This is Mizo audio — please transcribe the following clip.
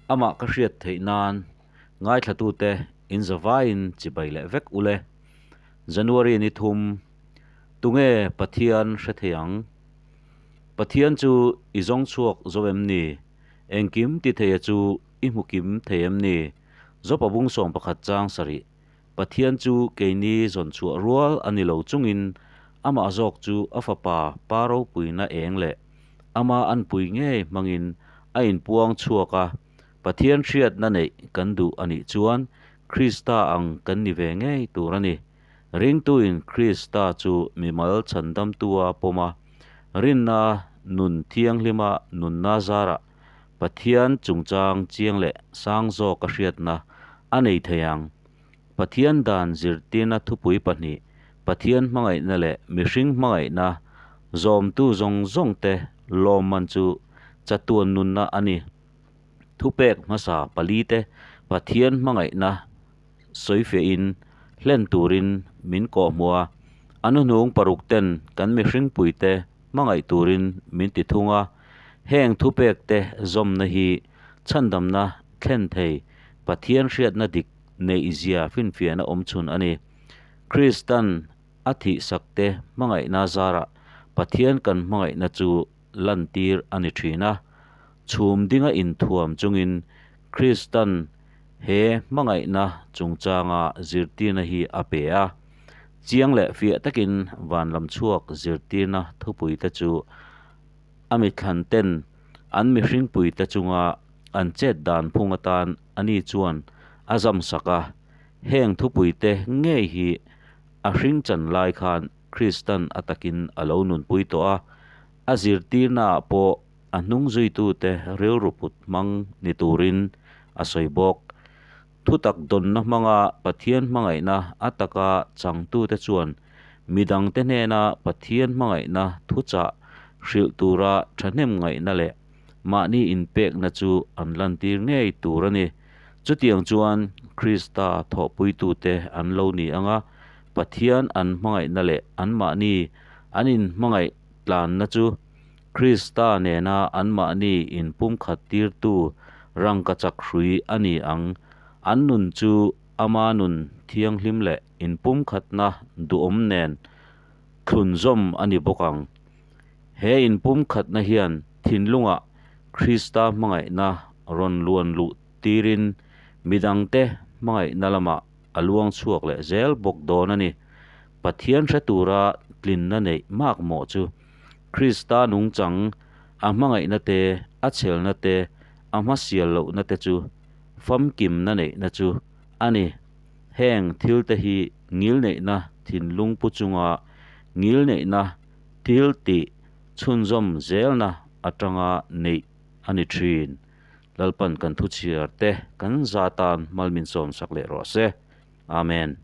Amah ka hriat theih nan ngaithlatute in zavaiin chibai leh vek ule. January ni thum, Tunge Pathian hre thei ang? Pathian chu i zawng chhuak zo em ni? Engkim ti theia chu i hmu kim thei em ni? Jopa bung 11 chang sarih, Pathian chu keini zawn chhuah rual a ni lo chungin amah zawk chu a fapa pa ropuina eng leh ama anpui ngei hmangin a inpuang chhuak a, Pathian hriatna neih kan duh a nih chuan Krista ang kan ni ve ngei tur a ni. Ringtuin Krista chu mimal chhandamtua pawm a, rinna nun thianghlima nunna zarah Pathian chungchang chiang leh sang zawka hriatna a nei thei ang. Pathian dan zirtirna thupui pahnih, Pathian hmangaihna leh mihring hmangaihna zawmtu zawng zawngte lawmman chu chatuan nunna a ni. Thupek hmasa palite Pathian hmangaihna sawifiahin hlen turin min kawhhmuh a, a hnuhnung parukten kan mihringpuite hmangaih turin min ti thung a, heng thupekte zawmna hi chhandamna thlen thei Pathian hriatna dik neihzia finfiahna awm chhun a ni. Kristan a thihsakte hmangaihna zarah Pathian kan hmangaihna chu lantir a ni thin a. Chhum dinga inthuam chungin Kristan he hmangaihna chungchanga zirtirna hi a pe a. Chiang leh fiah takin van lam chhuak zirtirna thupuite chu a mithlan ten an mihringpuite chunga an chet dan phung atan ani chuan a zam sak a. Heng thupuite ngei hi a hring chan lai khan Kristan a takin a lo nunpui tawh a, a zirtirnaah pawh a hnung zuitute rilru put hmang ni turin a sawi bawk. Thutak dawnna hmanga Pathian hmangaihna a taka changtute chuan midangte hnena Pathian hmangaihna thuchah hrilh tura thahnem ngaihna leh mahni inpekna chu an lantir ngei tur a ni. Chutiang chuan Krista thawhpuitute an lo ni ang a, Pathian an hmangaihna leh anmahni an inhmangaih tlanna chu Krista nena anmahni inpumkhat tirtu rangkachak hrui a ni ang. An nun chu ama nun thianghlim leh inpumkhatna duhawm nen thlunzawm a ni bawk ang. He inpumkhatna hian thinlungah Krista hmangaihna rawn luan luh tirin midangte hmangaihna lamah a luang chhuak leh zel bawk dawn a ni. Pathian hre tura tlinna neih mak mawh chu Krista nungchang a hmangaihna te, a chhelna te, a hmasial lohna te chu famkimna neihna chu a ni. Heng thil te hi ngilneihna thinlung pu chunga ngilneihna thil tih chhunzawm zelna atanga neih a ni thin. Lalpan kan thuchhiar te kan zatan malmin sawmsak leh rawh se. Amen.